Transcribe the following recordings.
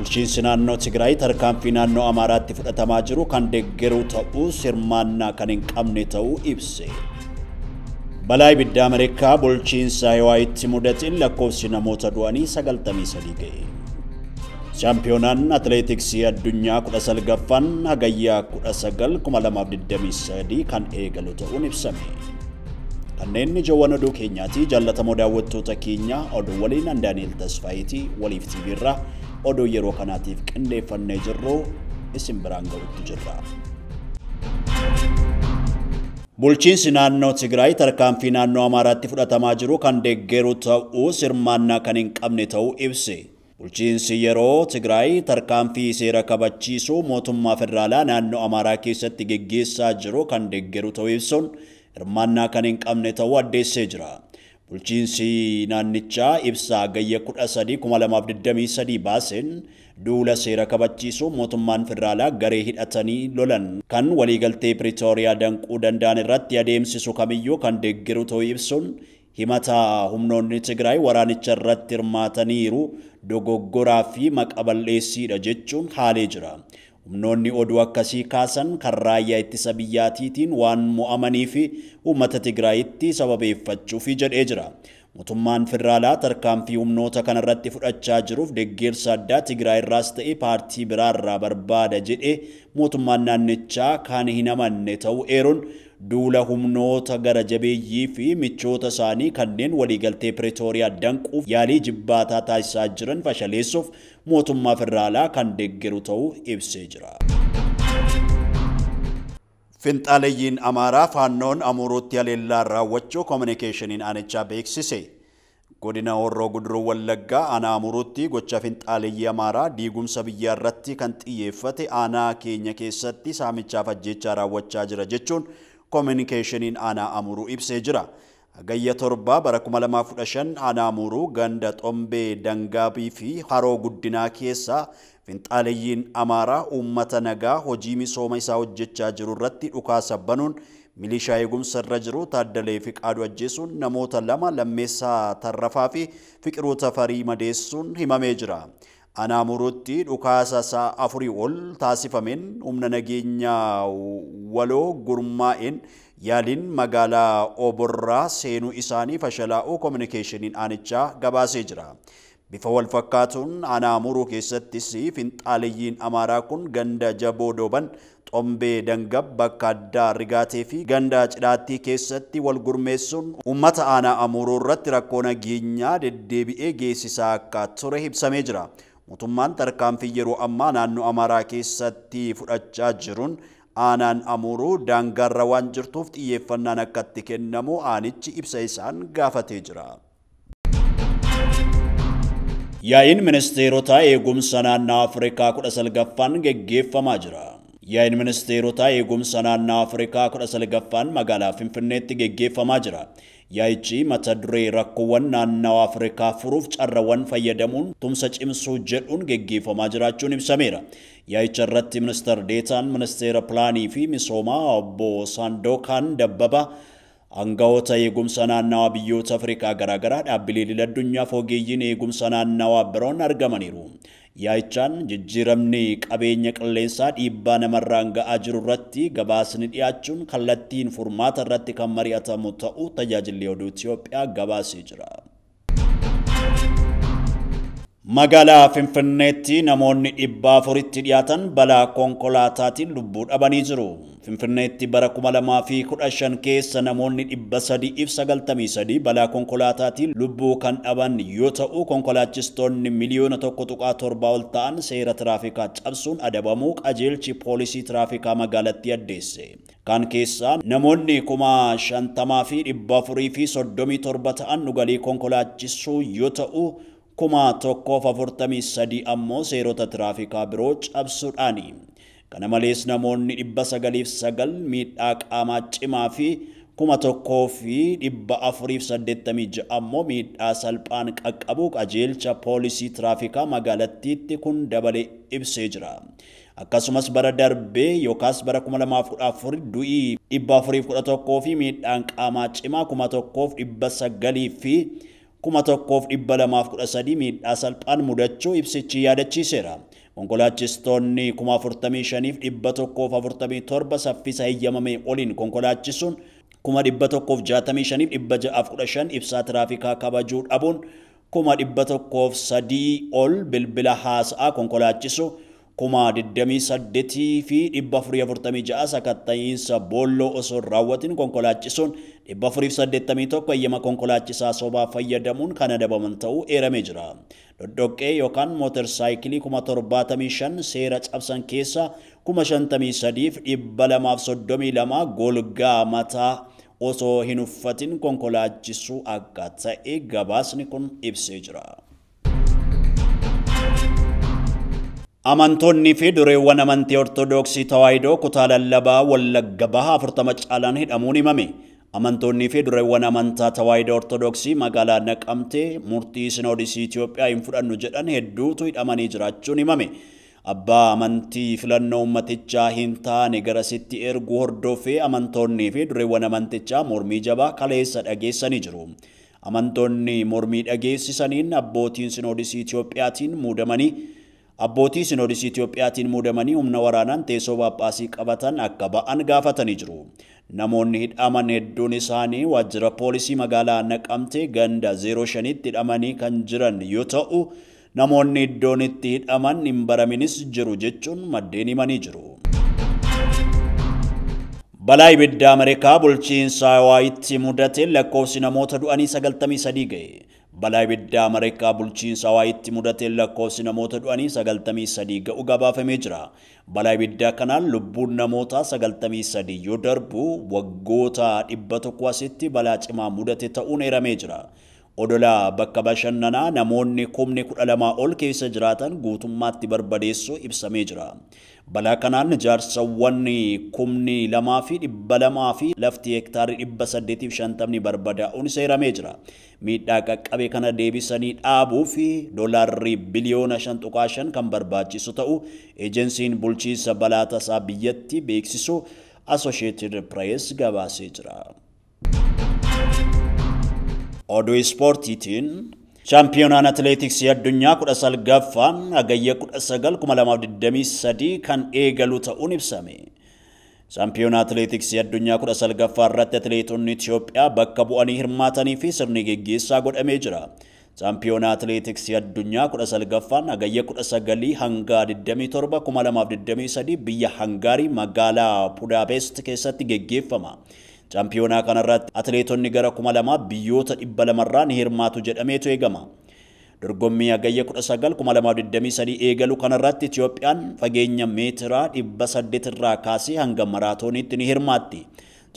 Bulchiinsi naannoo Tigraay tarkaanfii naannoo Amaaraatti fudhatamaa jiru kan deeggaru ta'uu hirmaannaa kan hin qabne ta'uu ibse. Balaa ibiddaa Ameerikaa bulchiinsa Hawaayitti mudateen lakkoofsi namoota du'anii 93 ga'e. Shaampiyoonaan atileetiksii addunyaa 19ffaan hagayyaa 19 2023 kan eegalu ta'uun ibsame. Kanneen ijoowwan oduu keenyaati. Jaallatamoo daawwattoota keenya, oduu waliin an Daani'el Tasfaayitii. Waliif TV irraa oduu yeroo kanaatiif qindeeffannee jirru isin biraan ga'utti jirra. Bulchiinsi naannoo Tigraay tarkaanfii naannoo Amaaraatti fudhatamaa jiru kan deeggaru ta'uu hirmaannaa kan hin qabne ta'uu ibse. Bulchiinsi yeroo Tigraay tarkaanfii seera kabachiisuu mootummaa federaalaa naannoo Amaaraa keessatti geggeessaa jiru kan deeggaru ta'uu ibsuun hirmaannaa kan hin qabne ta'uu addeessee jira. Bulchiinsi naannichaa ibsa Hagayya 13 2023 baaseen duula seera kabachiisuu mootummaan federaalaa garee hidhatanii lolan kan waliigaltee Piriitooriyaa danquu danda'an irratti adeemsisu kamiyyuu kan deeggaru ta'uu ibsuun, himata humnoonni Tigraay waraanicha irratti hirmaataniiru dogoggoraa fi maqa balleessiidha jechuun haalee jira. Humnoonni oduu akkasii kaasan kan raayyaa ittisa biyyaatiitiin waan mo'amanii fi uummata Tigraayitti sababeeffachuufi jedhee jira. Mootummaan federaalaa tarkaanfii humnoota kanarratti fudhachaa jiruuf deeggarsa addaa Tigraay irraas ta'e paartii biraarraa barbaada jedhee mootummaan naannichaa kan hin amanne ta'uu eeruun, duula humnoota gara jabeeyyii fi michoota isaanii kanneen waliigaltee Piriitooriyaa danquuf yaalii jibbaataa taasisaa jiran fashaleessuuf mootummaa federaalaa kan deeggaru ta'uu ibsee jira. Finxaaleeyyiin Amaaraa Faannoon Amuruutti haleellaa raawwachuu koominikeeshiniin aanichaa beeksise. Godina Horroo Guduruu Wallaggaa aanaa Amuruutti gocha finxaaleeyyii Amaaraa diigumsa biyyaa irratti kan xiyyeeffate aanaa keenya keessatti saamichaaf ajjeechaa raawwachaa jira jechuun koominikeeshiniin aanaa Amuruu ibsee jira. Hagayya 7 bara 2015 aanaa Amuruu ganda Xombee Dangaabii fi Haroo Guddinaa keessa finxaaleeyyiin Amaaraa uummata nagaa hojii misooma isaa hojjechaa jiru irratti dhukaasa banuun milishaa eegumsa irra jiru Taaddalee Fiqaaduu ajjeesuun namoota lama, Lammeessaa Tarrafaa fi Fiqiruu Tafarii, madeessuun himamee jira. Aanaa Amuruutti dhukaasa sa'a 4 ol taasifameen humna nageenyaa waloo gurmaa'een yaaliin magaalaa Oborraa seenuu isaanii fashalaa'uu koominikeeshiniin aanichaa gabaasee jira. Bifa wal fakkaatuun aanaa Amuruu keessattis finxaaleeyyiin Amaaraa kun ganda Jaboo Dooban, Xombee Dangab, bakka addaa Rigaatee fi ganda Cidhaattii keessatti wal gurmeessuun uummata aanaa Amuruu irratti rakkoo nageenyaa deddeebi'ee geessisaa akka ture ibsamee jira. Mootummaan tarkaanfii yeroo ammaa naannoo Amaaraa keessatti fudhachaa jiruun aanaan Amuruu daangaarra waan jirtuuf xiyyeeffannaan akka itti kennamu aanichi ibsa isaan gaafatee jira. Yaa'iin ministeerotaa eegumsa naannoo Afrikaa 19ffaan geggeeffamaa jira. Yaa'iin ministeerotaa eegumsa naannoo Afrikaa 19ffaan magaalaa Finfinneetti geggeeffamaa jira. Yaa'ichi mata duree "Rakkoowwan naannawaa Afrikaa furuuf carrawwan fayyadamuun tumsa cimsuu" jedhuun geggeeffamaa jiraachuun ibsameera. Yaa'icha irratti ministeer deetaan ministeera pilaanii fi misoomaa obbo Saandookaan Dabbaba, aangawoota eegumsa naannawaa biyyoota Afrikaa garaagaraa, dhaabbilee idil addunyaa fi ogeeyyiin eegumsa naannawaa biroon argamaniiru. Yaa'ichaan jijjiiramni qabeenya qilleensaa dhiibbaa namarraan ga'aa jiru irratti gabaasni dhiyaachuun kallattiin furmaata irratti kan mari'atamu ta'uu tajaajilli oduu Itoophiyaa gabaasee jira. Magaalaa Finfinneetti namoonni 400tti dhiyaatan balaa konkolaataatiin lubbuu dhabanii jiru. Finfinneetti bara 2015 keessa namoonni 393 balaa konkolaataatiin lubbuu kan dhaban yoo ta'u, konkolaachistoonni miliyoona 1.7 ol ta'an seera tiraafikaa cabsuun adabamuu qajeelchi poolisii tiraafikaa magaalattii addeesse. Kan keessaa namoonni 50,437 ta'an dhugalii konkolaachisuu yoo ta'u, 1,043 ammoo seerota tiraafikaa biroo cabsuudhaani. Kana malees namoonni 909 miidhaa qaamaa cimaa fi 1,486 ammoo miidhaa salphaan qaqqabu qajeelcha poolisii tiraafikaa magaalattiitti kun dabalee ibsee jira. Akkasumas bara darbee yookaas bara 2014 du'ii 411 fi miidhaan qaamaa cimaa 1,900 fi 1,213 miidhaa salphaan mudachuu ibsichi yaadachiiseera. Konkolaachistoonni 45,147 saffisa heeyyamame oliin konkolaachisuun 165,615 ibsaa tiraafikaa kabajuu dhabuun 103,000 ol bilbila haasa'aa konkolaachisu 28,446 sakatta'iinsa boolloo osoo raawwatin konkolaachisuun 481 eeyyama konkolaachisaa sobaa fayyadamuun kan adabaman ta'uu eeramee jira. Dhoddoqqee yookaan mootorsaayikilii 75,000 seera cabsan keessaa 53,232 golgaa mataa osoo hin uffatin konkolaachisuu akka ta'e gabaasni kun ibsee jira. Amantoonni fi dureewwan amantii Ortodoksii Tawaahidoo kutaa lallabaa Wallagga Bahaa 40 caalaan hidhamuun himame. Amantoonni fi dureewwan amantaa Tawaahidoo Ortodoksii magaalaa Naqamtee murtii Sinoodisii Itoophiyaa hin fudhannu jedhan hedduutu hidhamanii jiraachuun himame. Abbaa amantii filannoo uummatichaa hin taane garasitti erguu hordofee amantoonni fi dureewwan amantichaa mormii jabaa kaleessa dhageessanii jiru. Amantoonni mormii dhageessisaniin abbootiin Sinoodisii Itoophiyaatiin muudamanii Abbootii Sinoodisii Itoophiyaatiin muudamanii humna waraanaan teessoo Phaaphaasii qabatan akka ba'an gaafatanii jiru. Namoonni hidhaman hedduun isaanii waajjira poolisii magaalaa Naqamtee ganda 05tti hidhamanii kan jiran yoo ta'u, namoonni iddoon itti hidhaman hin baraminis jiru jechuun maddeen himanii jiru. Balaa ibiddaa Ameerikaa bulchiinsa Hawaayitti mudateen lakkoofsi namoota du'anii 93 ga'e. Balaa ibiddaa Ameerikaa bulchiinsa Hawaayitti mudateen lakkoofsi namoota du'anii 93 ga'u gabaafamee jira. Balaa ibiddaa kanaan lubbuun namoota 93 yoo darbu waggoota 100 asitti balaa cimaa mudate ta'uun eeramee jira. Odola bakka bashannanaa namoonni 12,000 ol keessa jiraatan guutummaatti barbadeessuu ibsamee jira. Balaa kanaan ijaarsawwan 2,200 fi lafti hektaarri 850 barbadaa'uun seeramee jira. Miidhaa qaqqabe kana deebisanii dhaabuu fi doolaarri biliyoona 5.5 kan barbaachisu ta'u ejensiin bulchiinsa balaa tasaa biyyatti beeksisu Associated Press gabaasee jira. Oduu ispoortiitiin Shaampiyoonaan atileetiksii addunyaa 19ffaan hagayya 19, 2023 kan eegalu ta'uun ibsame. Shaampiyoonaa atileetiksii addunyaa 19ffaa irratti atileetonni Itoophiyaa bakka bu'anii hirmaatanii fi sirni geggeessaa godhamee jira. Shaampiyoonaa atileetiksii addunyaa 19ffaan hagayya 19 hanga 27, 2023 biyya Hangaarii magaalaa Budaapest keessatti geggeeffama. Shaampiyoonaa kanarratti atileetonni gara 2000 biyyoota 200 irraa ni hirmaatu jedhameetu eegama. Dorgommii hagayya 19, 2023 eegalu kanarratti Itoophiyaan fageenya meetiraa 800 irraa kaasee hanga maraatooniitti ni hirmaatti.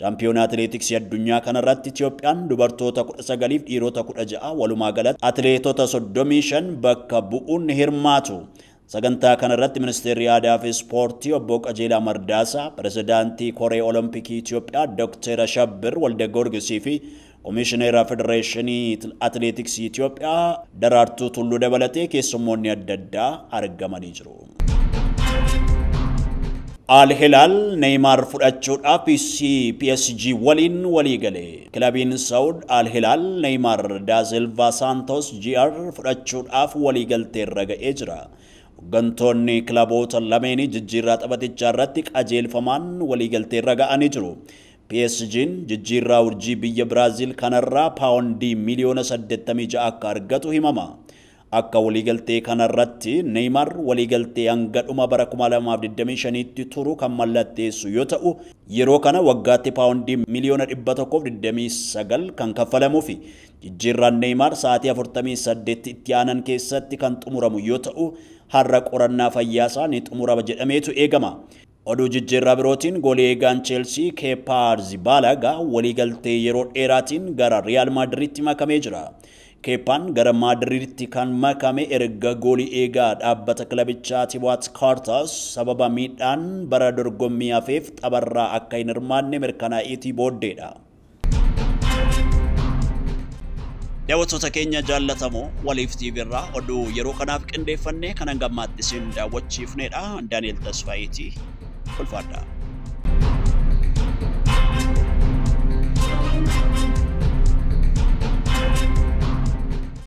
Shaampiyoonaa atileetiksii addunyaa kanarratti Itoophiyaan dubartoota 19 fi dhiirota 16 walumaa galatti atileetota 35 bakka bu'uun ni hirmaatu. Sagantaa kanarratti Ministeerri Aadaa fi Ispoortii Obbo Qajeelaa Mardaasaa, Pirezidaantii Koree Olompikii Itoophiyaa Dr. Ashabbir Waldagoorgisii fi Komishineera Federeeshinii Atileetiksii Itoophiyaa Daraartuu Tulluu dabalatee keessummoonni adda addaa argamanii jiru. Al Hilal Neymar fudhachuudhaaf PSG waliin walii gale. Kilabiin Saud Al Hilal Neymar da Silva Santos GR fudhachuudhaaf walii galteerra ga'ee jira. Hooggantoonni kilaboota lameenii jijjiirraa taphatichaa irratti qajeelfamaan waliigalteerra ga'anii jiru. PSG'n jijjiirraa urjii biyya Biraaziil kanarraa paawundii miliyoona 86 akka argatu himama. Akka waliigaltee kanarratti Neymar waliigaltee hanga dhuma bara 2025tti turu kan mallatteessu yoo ta'u, yeroo kana waggaatti paawundii miliyoona 129 kan kaffalamuu fi jijjiirraan Neymar sa'aatii 48 itti aanan keessatti kan xumuramu yoo ta'u, har'a qorannaa fayyaa isaa ni xumurama jedhameetu eegama. Oduu jijjiirraa birootiin goolii eegaan Cheelsii Kepa Arrizabalaga waliigaltee yeroo dheeraatiin gara Riyaal Maadiriitti makamee jira. Keepaan gara Maadiriitti kan makame erga goolii eegaa dhaabbata kilabichaa Thibaut Courtois sababa miidhaan bara dorgommii hafeef tapharraa akka hin hirmaanne mirkanaa'eetii booddeedha. Daawwattoota keenya jaallatamoo Waliif TV irraa oduu yeroo kanaaf qindeeffannee kan hanga ammaatti isin daawwachiifnedha. Daani'el Tasfaayitii ulfaadha.